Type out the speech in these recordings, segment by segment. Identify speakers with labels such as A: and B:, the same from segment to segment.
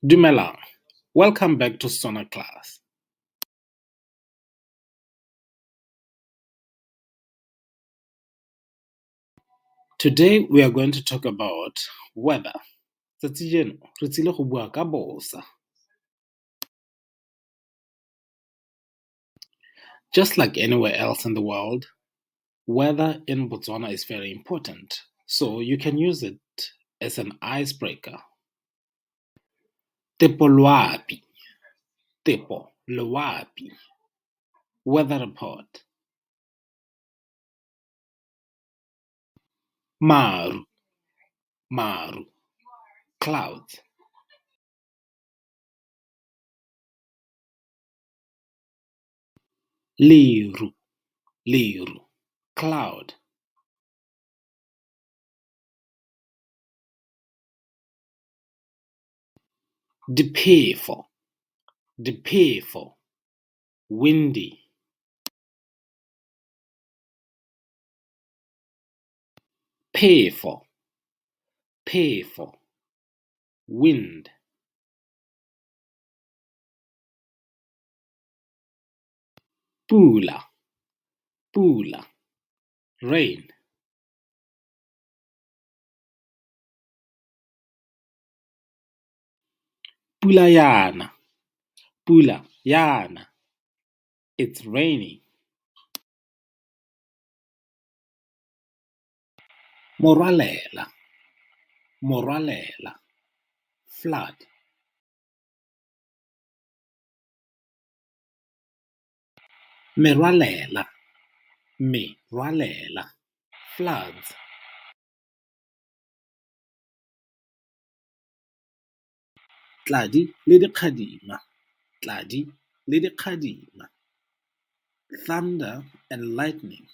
A: Dumelang, welcome back to Setswana class. Today we are going to talk about weather. Tsatsi jeno re tsile go bua ka bosa. Just like anywhere else in the world, weather in Botswana is very important, so you can use it as an icebreaker. Tepo loapi, tepo loapi, weather report. Maru, maru, clouds. Leru, leru, cloud. Diphefo, diphefo, windy. Phefo, phefo, wind. Pula, pula, rain. Pula yana, pula yana, it's raining. Morwalela, morwalela, flood. Merwalela, merwalela, floods. Tladi le dikgadima, tladi le dikgadima, thunder and lightning.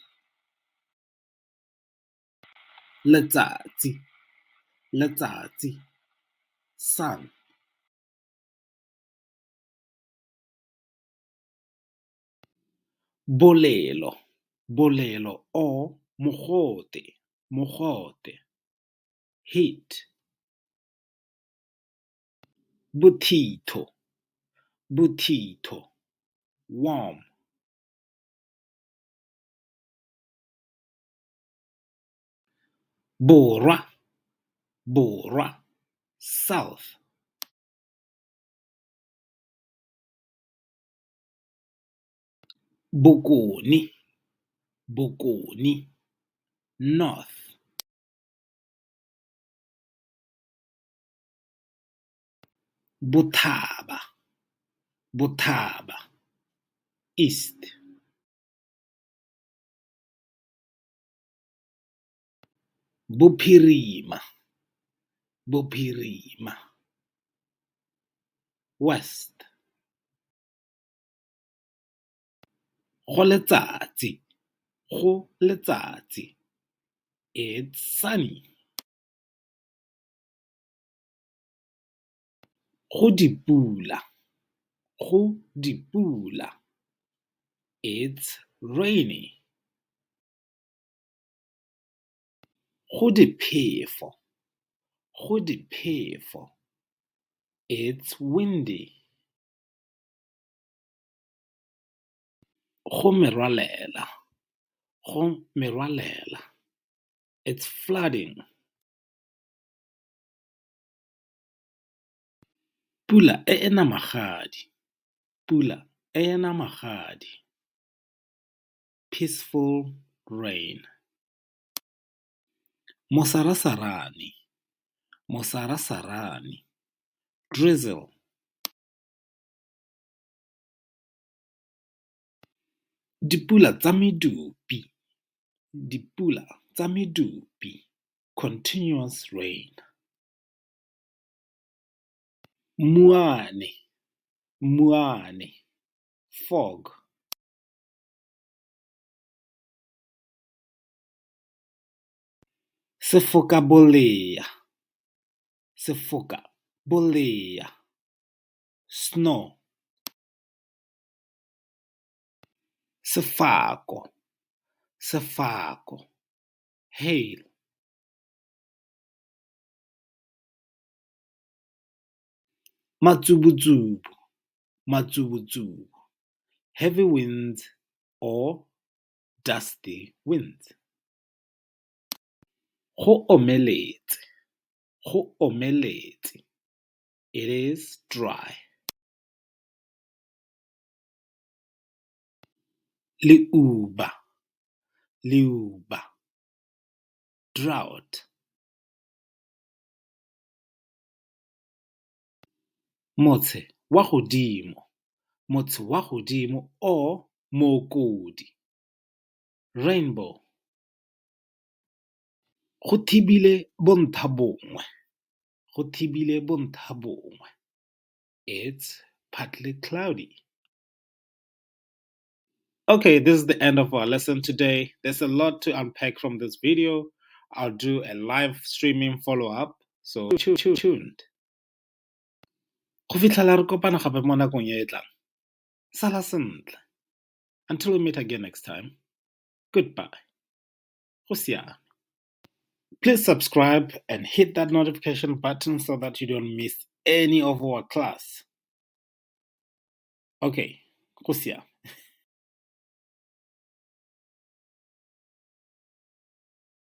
A: Letsatsi, letsatsi, sun. Bolelo, bolelo or mogote, mogote, heat. Bothitho, bothitho, warm. Borwa, borwa, south. Bokone, bokone, north. Bothaba, bothaba, east. Bophirima, bophirima, west. Go letsatsi, go letsatsi, it's sunny. Go dipula, go dipula, it's rainy. Go diphefo, go diphefo, it's windy. Go merwalela, go merwalela, it's flooding. Pula e e namagadi, pula e e namagadi, peaceful rain. Mosarasarane, mosarasarane, drizzle. Dipula tsa medupi, dipula tsa medupi, continuous rain. Mmuane, mmuane, fog. Sefokabolea, sefokabolea, snow. Sefako, sefako, hail. Matsubutsubu, matsubutsubu, heavy winds or dusty winds. Go omeletse, go omeletse, it is dry. Leuba, leuba, drought. Motshe wa godimo, motshe wa godimo or mookodi, rainbow. Go thibile bontlhabongwe, go thibile bontlhabongwe, it's partly cloudy. Okay, this is the end of our lesson today. There's a lot to unpack from this video. I'll do a live streaming follow-up, so stay tuned. Go fitlhela re kopana gape mo nakong e e tlang. Sala sentle. Until we meet again next time, goodbye. Go siame. Please subscribe and hit that notification button so that you don't miss any of our class. Okay, go siame.